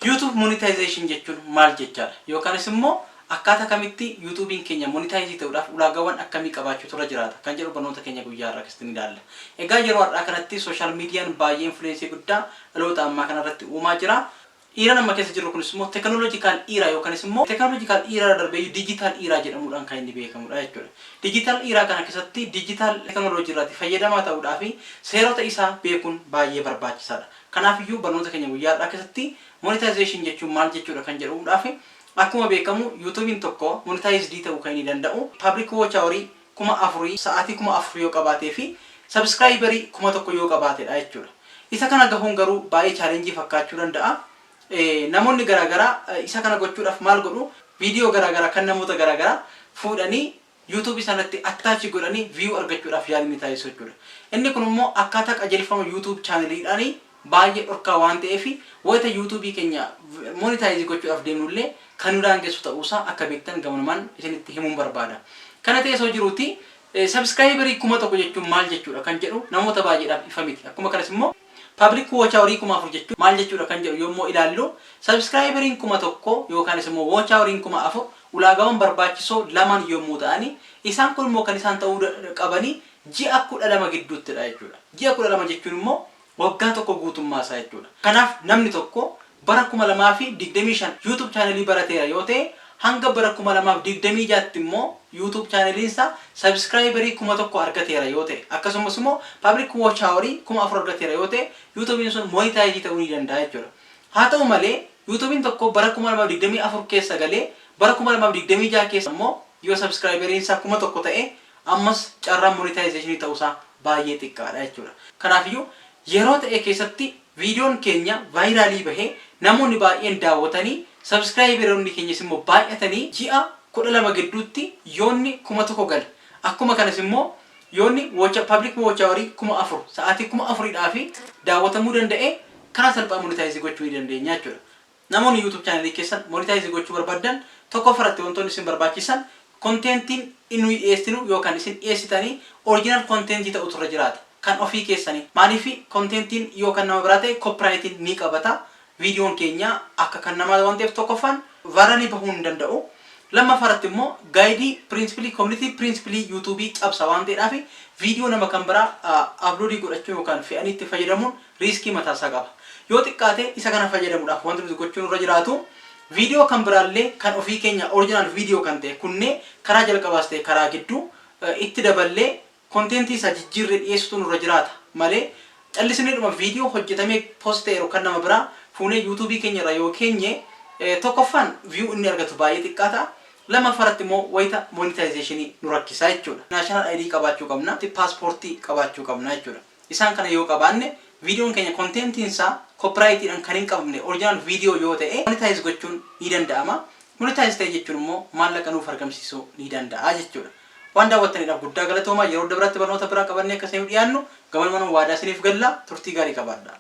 YouTube monetization jechuun maal jechaadha? Yookaanis immoo akkaataa kamitti YouTube'n keenya monetize ta'uudhaaf ulaagaawwan akkamii qabaachuutu irra jiraata kan jedhu barnoota keenya guyyaa har'aa keessatti ni ilaalla. Egaa yeroo har'aa kanatti social media'n baay'ee influence guddaa dhaloota ammaa kana irratti uumaa jira. Era'n amma keessa jirru kunis immoo technological era yookanis immoo technological era irra darbee digital era jedhamuudhaan kan inni beekamudha jechuudha. Digital era kana keessatti digital technology irratti fayyadamaa ta'uudhaa fi seerota isaa beekuun baay'ee barbaachisaadha. Kanaafiyyuu barnoota keenya guyyaa har'aa keessatti monetization jechuun maal jechuudha kan jedhuudhaaf, akkuma beekamu YouTube'n tokko monetized ta'uu kan inni danda'u public watch hour 4000, sa'aatii 4000 yoo qabaatee fi subscriberii 1000 yoo qabaatedha jechuudha. Isa kana gahuun garuu baay'ee challenge fakkaachuu danda'a. Namoonni garaagaraa isa kana gochuudhaaf maal godhu? Viidiyoo garaagaraa kan namoota garaagaraa fuudhanii YouTube sanatti attach godhanii view argachuudhaaf yaalii ni taasisu jechuudha. Inni kun immoo akkaataa qajeelfama YouTube channeliidhaan baay'ee dhorkaa waan ta'eef, wayita YouTube keenya monetize gochuudhaaf deemnullee kan nu daangessu ta'uusaa akka beektan gamanumaan isinitti himuun barbaada. Kana ta'ee osoo jiruuti, subscriberii 1000 jechuun maal jechuudha kan jedhu namoota baay'eedhaaf ifa miti. Akkuma kanas immoo public watch hourii 4000 jechuun maal jechuudha kan jedhu yommuu ilaallu, subscriberiin 1000 yookaanis immoo watch houriin 4000 ulaagaawwan barbaachisoo lamaan yommuu ta'ani, isaan kun immoo kan isaan ta'uu qabanii ji'a 12 gidduuttidha jechuudha. Ji'a 12 jechuun immoo waggaa tokko guutummaa isaa jechuudha. Kanaaf namni tokko bara 2025 YouTube channelii barateera yoo ta'e, hanga bara 2026tti immoo YouTube channeliinsa subscriberii 1000 argateera yoo ta'e, akkasumas immoo public watch hourii 4000 argateera yoo ta'e, YouTube'n sun monetize ta'uu ni danda'a jechuudha. Haa ta'u malee, YouTube'n tokko bara 2024 keessa galee bara 2026 keessa immoo yoo subscriberiin isaa 1000 ta'e, ammas carraan monetizationii ta'uusaa baay'ee xiqqaadha jechuudha. Kanaafiyyuu yeroo ta'e keessatti viidiyoon keenya viralii bahee, namoonni baay'een daawwatanii, subscriberoonni keenyas immoo baay'atanii, ji'a 12 gidduutti yoonni 1000 gale, akkuma kanas immoo yoonni public watch hourii 4000, sa'aatii 4000dhaa fi daawwatamuu danda'e, karaa salphaa monetize gochuu ni dandeenya jechuudha. Namoonni YouTube channelii keessan monetize gochuu barbaadan, tokkoffaratti wantoonni isin barbaachisan, contentiin inni dhiyeessinu yookaan isin dhiyeessitanii original contentii ta'utu irra jiraata. Kan ofii keessanii. Maaliif? Contentiin yookaan nama biraa ta'e copyrightiin ni qabata. Viidiyoon keenya akka kan namaa waan ta'eef, tokkoffaan viralii bahuu hin danda'u. Lammaffaarratti immoo guide principle, community principle YouTubeii cabsa waan ta'eedhaaf, viidiyoo nama kan biraa uploadii godhachuu yookaan fe'anii itti fayyadamuun riskii mataasaa qaba. Yoo xiqqaate isa kana fayyadamuudhaaf wanti nuti gochuun irra jiraatu, viidiyoo kan biraallee kan ofii keenya original viidiyoo kan ta'e kunnee karaa jalqabaas ta'e karaa gidduu itti daballee contentii isaa jijjiirree dhiyeessutu nurra jiraata malee, callisnee dhuma viidiyoo hojjetamee post ta'eeru kan nama biraa fuunee YouTubeii keenya irra yoo keenye, tokkoffaan view inni argatu baay'ee xiqqaa ta'a. Lammaffaarratti immoo wayita monetizationii nu rakkisaa jechuudha. National ID qabaachuu qabna. Paaspoortii qabaachuu qabna jechuudha. Isaan kana yoo qabaanne, viidiyoon keenya contentiin isaa copyrightiidhaan kan hin qabamne original viidiyoo yoo ta'e, monetize gochuun ni danda'ama. Monetize ta'e jechuun immoo maallaqa nuuf argamsiisuu ni danda'a jechuudha. Waan daawwattaniidhaaf guddaa galatoomaa. Yeroo dabaraatti barnoota biraa qabannee akka isiniif dhiyaannu gamanumaan waadaa isiniif galla. Turtii gaarii qabaadha.